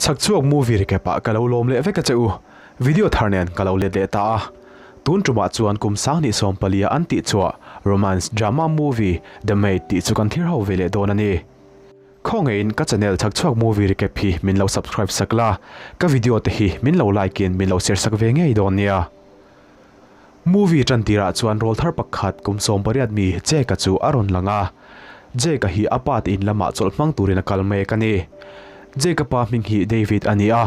Chhakchhuak movie recap ah ka lo lawm leh vek a che u. Video thar nen ka lo let leh ta a. Tun tumah chuan kum sanghnih sawmpalia an tih chhuah romance drama movie The Maid tih chu kan thlir ho ve leh dawn a ni. Khawngaihin ka channel Chhakchhuak movie recap hi min lo subscribe sak la, ka video te hi min lo like in min lo share sak ve ngei dawn nia. Movie tan tirah chuan rawl thar pakhat kum 18 mi Jake-a chu a rawn lang a. Jake-a hi a pa te in lamah chawlh hmang turin a kal mek a ni. Jake-a pa hming hi David a ni a.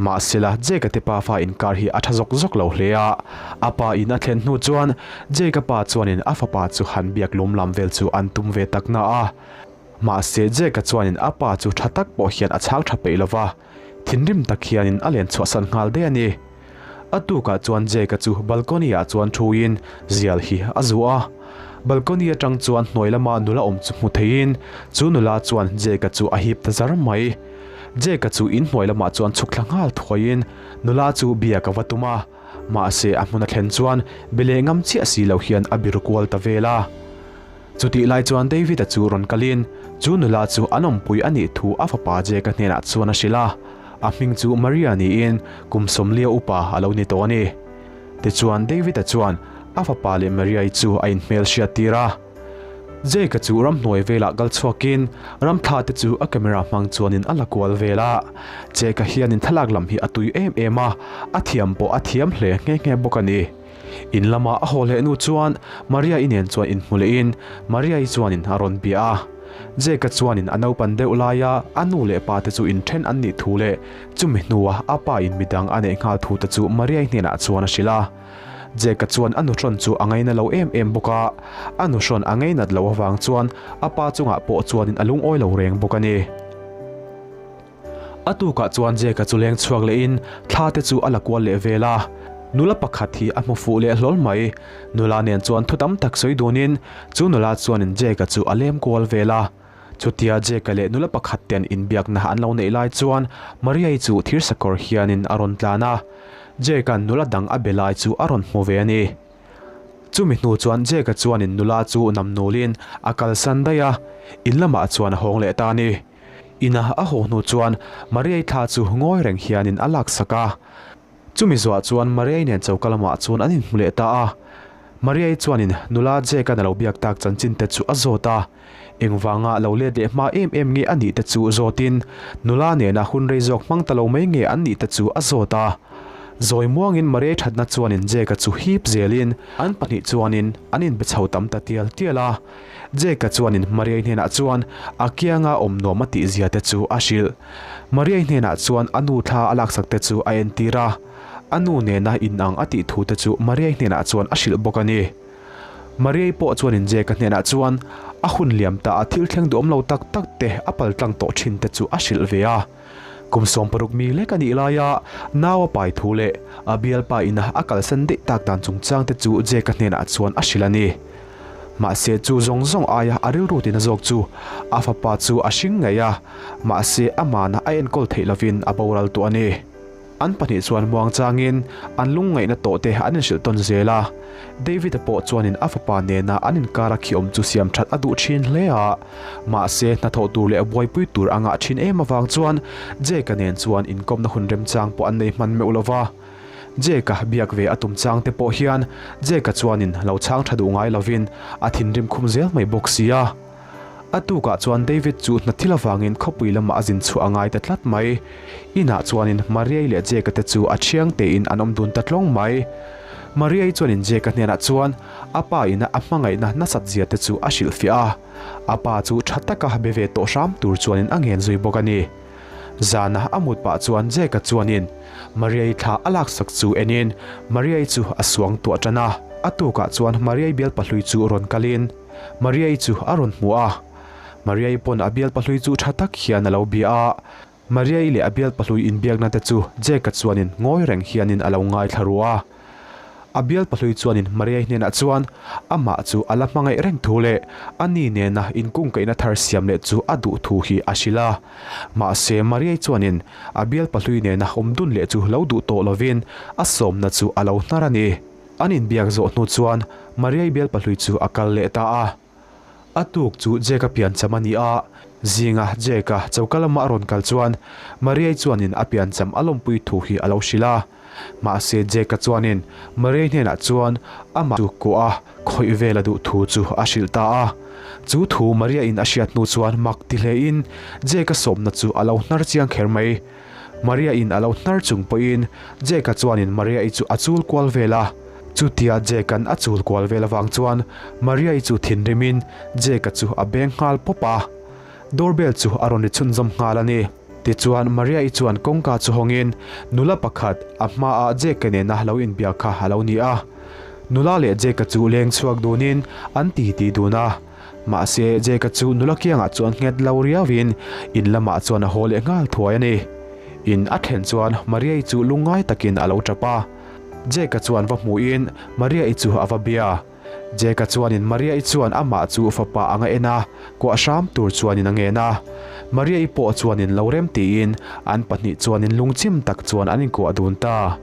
Mahsela, Jake-a te pafa inkar hi a tha zawk zawk lo hle a. A pa in a thlen hnu chuan Jake-a pa chuanin a fapa chu han biak lum lam vel chu an tum ve tak na a. Mahse, Jake-a chuanin a pa chu tha tak pawh hian a chhang tha peih lo va, thinrim tak hianin a len chhuahsan nghal daih a ni. A tukah chuan Jake-a chu balcony-ah chuan thuin zial hi a zuah a. Balcony atang chuan hnuai lama nula awm chu hmu theiin chu nula chuan Jake-a chu a hip ta zar mai. Jake-a chu in hnuai lamah chuan chhuk thla nghal thuaiin nula chu biak a va tum a, mahse a hmun a thlen chuan be leh ngam chiah si lo hian a biru kual ta vel a. Chutih lai chuan David-a chu rawn kalin chu nula chu an awmpui a nih thu a fapa Jake-a hnenah chuan a hrilh a. A hming chu Maria niin kum sawmlia upa a lo ni tawh a ni. Tichuan David-a chuan a fapa leh Maria-i chu a inhmel hriat tir a. Jake-a chu ramhnuai velah kal chhuakin ramthla te chu a camera hmang chuanin a la kual vel a. Jake-a hianin thlalak lam hi a tui em em a, a thiam pawh a thiam hle nghe nghe bawk a ni. In lama a haw leh nu chuan Maria-i nen chuan inhmu lehin Maria-i chuanin a rawn bia a. Jake-a chuanin a naupan deuh laia a nu leh pa te chu inthen an nih thu leh chumi hnua a pa in midang a neih nghal thu te chu Maria-i hnenah chuan a hrilh a. Jake-a chuan a nuhrawn chu a ngaina lo em em bawk a, a nuhrawn a ngainat loh avang chuan a pa chungah pawh chuanin a lungawi lo reng bawk a ni. A tukah chuan Jake-a chu leng chhuak lehin thla te chu a la kual leh vel a, nula pakhat hi a hmu fuh leh hlawl mai. Nula nen chuan thu tam tak sawi dunin chu nula chuanin Jake-a chu a lem kual vel a. Chutia Jake-a leh nula pakhat ten inbiakna an lo neih lai chuan Maria-i chu thirsakawr hianin a rawn tlan a, Jake-a'n nula dang a be lai chu a rawn hmu ve a ni. Chumi hnu chuan Jake-a chuanin nula chu namnulin a kalsan daih a, in lamah chuan a hawng leh ta a ni. Ina a haw hnu chuan Mariai thla chu ngawi reng hianin a laksak a. Chumi zuah chuan Mariai nen choka lamah chuan an inhmu leh ta a. Mariai chuanin nula Jake-a'n a lo biak tak chanchin te chu a zawt a. Engvanga lo let leh hma em em nge a nih te chu zawtin nula nena hun rei zawk hmang ta lo mai nge an nih te chu a zawt a. Zawi muangin Mariai thatna chuanin Jake-a chu hip zelin an pahnih chuanin an inbe chho tam ta tial tial a. Jake-a chuanin Mariai hnenah chuan a kianga awm nuam a tihzia te chu a hrilh. Mariai hnenah chuan a nu thla a laksak te chu a entir a, a nu nena inang a tih thu te chu Mariai hnenah chuan a hrilh bawk a ni. Mariai pawh chuanin Jake-a hnenah chuan a hun liam ta a thil thleng duhawm lo tak tak te a paltlang tawh thin te chu a hrilh ve a. Kum 16 mi lek a nih laia nau a pai thu leh a bialpa ina a kalsan daih tak dan chungchang te chu Jake-a hnenah chuan a hrilh a ni. Mahse chu zawng zawng aia a rilru tina zawk chu a fapa chu a hring ngei a, mahse amana a enkawl theih lovin a boral tawh a ni. An pahnih chuan muang changin an lungngaihna tawh te an inhrilh tawn zel a. David-a pawh chuanin a fapa nena an inkara khi awm chu siam that a duh thin hle a. Mahse hnathawh tur leh buaipui tur a ngah thin em avang chuan Jake-a nen chuan inkawmna hun remchang pawh an nei hman meuh lo va. Jake-a biak ve a tum chang te pawh hian Jake-a chuanin lo chhang tha duh ngai lovin a thinrim khum zel mai bawk si a. A tukah chuan David chu hna thil avangin khawpui lamah a zin chhuah a ngai ta tlat mai. Inah chuanin Mariai leh Jake-a te chu a thiang tein an awm dun ta tlawng mai. Mariai chuanin Jake-a hnenah chuan a pa ina a hmangaihna nasat zia te chu a hrilhfiah a. A pa chu tha taka be ve tawh hram tur chuanin a ngen zui bawk a ni. Zana a mut pah chuan Jake-a chuanin Mariai thla a laksak chu enin Mariai chu a suang tuah tan a. A tukah chuan Mariai bialpa hlui chu rawn kalin Mariai chu a rawn hmu a. Mariai pawn a bialpa hlui chu tha tak hian a lo bia a. Mariai leh a bialpa hlui inbiakna te chu Jake-a chuanin ngawi reng hianin a lo ngaithla ru a. A bialpa hlui chuanin Mariai hnenah chuan amah chu a la hmangaih reng thu leh a ni nena inkungkaihna thar siam leh chu a duh thu hi a hrilh a. Mahse Mariai chuanin a bialpa hlui nena awm dun leh chu lo duh tawh lovin a sawmna chu a lo hnar a ni. An inbiak zawh hnu chuan Mariai bialpa hlui chu a kal leh ta a. A tuk chu Jake-a piancham a ni a. Zinga Jake-a choka lama a rawn kal chuan Maria-i chuanin a piancham a lawmpui thu hi a lo hrilh a. Mahse Jake-a chuanin Maria-i hnenah chuan amah chu kuah a khawih vel a duh thu chu a hrilh ta a. Chu thu Maria-in a hriat hnu chuan mak ti hlein Jake-a sawmna chu a lo hnar chiang kher mai. Maria-in a lo hnar chung pawhin Jake-a chuanin Maria-i chu a chul kual vel a. Chutia Jake-a'n a chul kual vel avang chuan Maria-i chu thinrimin Jake-a chu a beng nghal pawp a. Doorbell chu a rawn ri chhunzawm nghal a ni. Tichuan Maria-i chuan kawngka chu hawngin nula pakhat a hmaah Jake-a nena lo inbia kha a lo ni a. Nula leh Jake-a chu leng chhuak dunin an titi dun a. Mahse Jake-a chu nula kiangah chuan nghet lo riauin in lamah chuan a haw leh nghal thuai a ni. In a thlen chuan Maria-i chu lungngai takin a lo tap a. Jake-a chuan va hmuhin Maria-i chu a va bia. Jake-a chuanin Maria-i chuan amah chu fapa anga en a, kuah hram tur chuanin a ngen a. Maria-i pawh chuanin lo rem tiin an pahnih chuanin lungchim tak chuan an inkuah dun ta.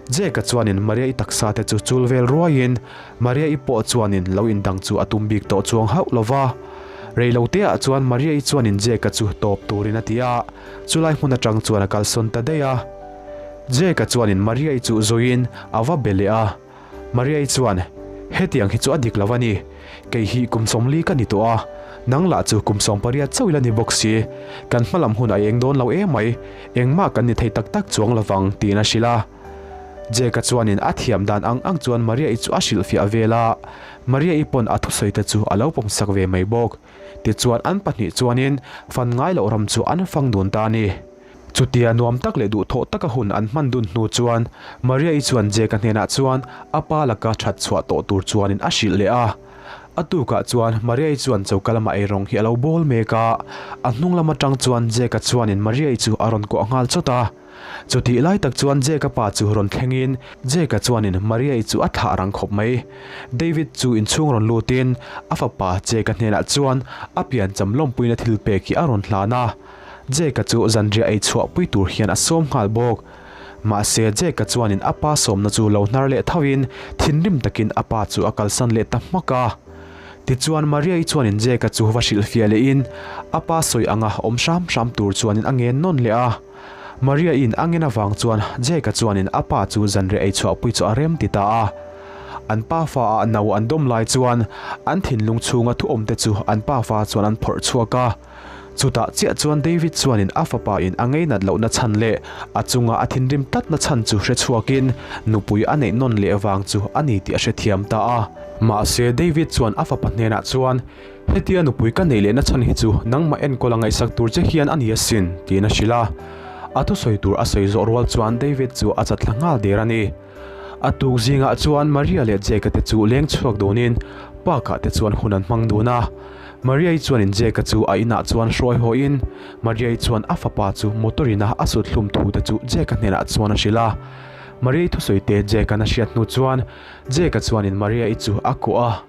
Jake-a chuanin Maria-i taksa te chu chul vel ruaiin Maria-i pawh chuanin lo indang chu a tum bik tawh chuang hauh lo va. Rei lo teah chuan Maria-i chuanin Jake-a chu tawp turin a ti a, chulai hmun atang chuan a kalsawn ta daih a. Jake-a chuanin Maria-i chu zuiin a va be leh a. Maria-i chuan, Hetiang hi chu a dik lo a ni. Kei hi kum 40 ka ni tawh a, nang lah chu kum 18 chauh ila ni bawk si. Kan hmalam hun a eng dawn lo emai, engmah kan ni thei tak tak chuang lovang, tiin a hrilh a. Jake-a chuanin a thiam dan ang ang chuan Maria-i chu a hrilhfiah vel a, Maria-i pawn a thusawi te chu a lo pawmsak ve mai bawk. Tichuan an pahnih chuanin fan ngai loh ram chu an fang dun ta a ni. Chutia nuam tak leh duhthawh taka hun an hman dun hnu chuan Maria-i chuan Jake-a hnenah chuan a pa laka that chhuah tawh tur chuanin a hrilh leh a. A tukah chuan Maria-i chuan choka lama eirawng hi a lo bawl mek a, a hnung lam atang chuan Jake-a chuanin Maria-i chu a rawn kuah nghal chawt a. Chutih lai tak chuan Jake-a pa chu rawn thlengin Jake-a chuanin Maria-i chu a thlah rang khawp mai. David chu inchhung rawn lutin a fapa Jake-a hnenah chuan a piancham lawmpuina thil pek hi a rawn hlan a. Jake-a chu zanriah ei chhuahpui tur hian a sawm nghal bawk. Mahse Jake-a chuanin a pa sawmna chu lo hnar leh thoin thinrim takin a pa chu a kalsan leh ta hmak a. Tichuan Maria-i chuanin Jake-a chu va hrilhfiah lehin a pa sawi anga awm hram hram tur chuanin a ngen nawn leh a. Maria-in a ngen avang chuan Jake-a chuanin a pa chu zanriah ei chhuahpui chu a rem ti ta a. An pafa ah no an dawm lai chuan an thinlung chhunga thuawmte chu an pafa chuan an phawrh chhuak a. Chutah chiah chuan David chuanin a fapa in a ngeinat lohna chhan leh a chunga a thinrim tlatna chhan chu hre chhuakin nupui a neih nawn leh vang chu a ni tih a hrethiam ta a. Mahse David chuan a fapa hnenah chuan, Hetia nupui ka neih lehna chhan hi chu nangmah enkawl a ngaihsak tur che hian a ni asin, tiin a hrilh a. A thusawi tur a sawi zawh rual chuan David chu a chatthla nghal der a ni. A tuk zingah chuan Maria leh Jake-a te chu leng chhuak dunin park-ah te chuan hun an hmang dun a. Maria-i chuanin Jake-a chu a inah chuan hruai hawhin Maria-i chuan a fapa chu motor ina a sut hlum thu te chu Jake-a hnenah chuan a hrilh a. Maria-i thusawi te Jake-a'n a hriat hnu chuan Jake-a chuanin Maria-i chu a kuah a.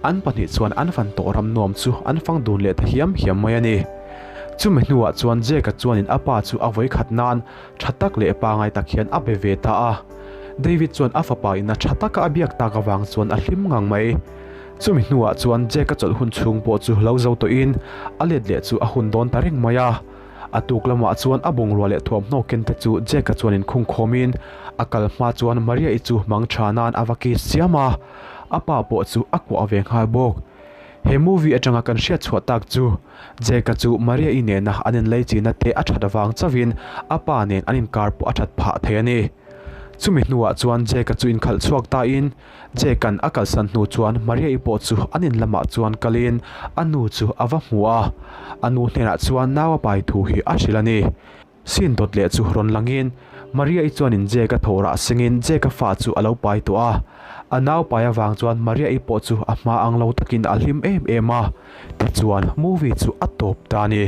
An pahnih chuan an van tawh ram nuam chu an fang dun leh ta hiam hiam mai a ni. Chumi hnuah chuan Jake-a chuanin a pa chu a vawikhat nan Tha tak leh pangai tak hian a be ve ta a. David chuan a fapa ina tha taka a biak tak avang chuan a hlim ngang mai. Chumi hnuah chuan Jack a chawlh hun chhung pawh chu lo zo tawhin a let leh chu a hun dawn ta reng mai a. A tuk lamah chuan a bungrua leh thuamhnaw ken te chu Jack-a chuan inkhung khawmin a kal hma chuan Maria-i chu mang tha nan a va kiss chiam a, a pa pawh chu a kuah ve nghal bawk. He movie atanga kan hriat chhuah tak chu, Jake-a chu Maria-i nena an inleichina te a that avang chauhin a pa nen an inkar pawh a that phah thei a ni. Chumi hnuah chuan Jake-a chu inkhalh chhuak tain, Jake-a'n a kalsan hnu chuan Maria-i pawh chu an in lamah chuan kalin a nu chu a va hmu a, a nu hnenah chuan nau a pai thu hi a hrilh a ni. Sin dawt leh chu rawn langin Maria-i chuanin Jake-a thaw rah sengin Jake-a fa chu a lo pai tawh a. A nau pai avang chuan Maria-i pawh chu a hma ang lo takin a hlim em em a. Tichuan movie chu a tawp ta a ni.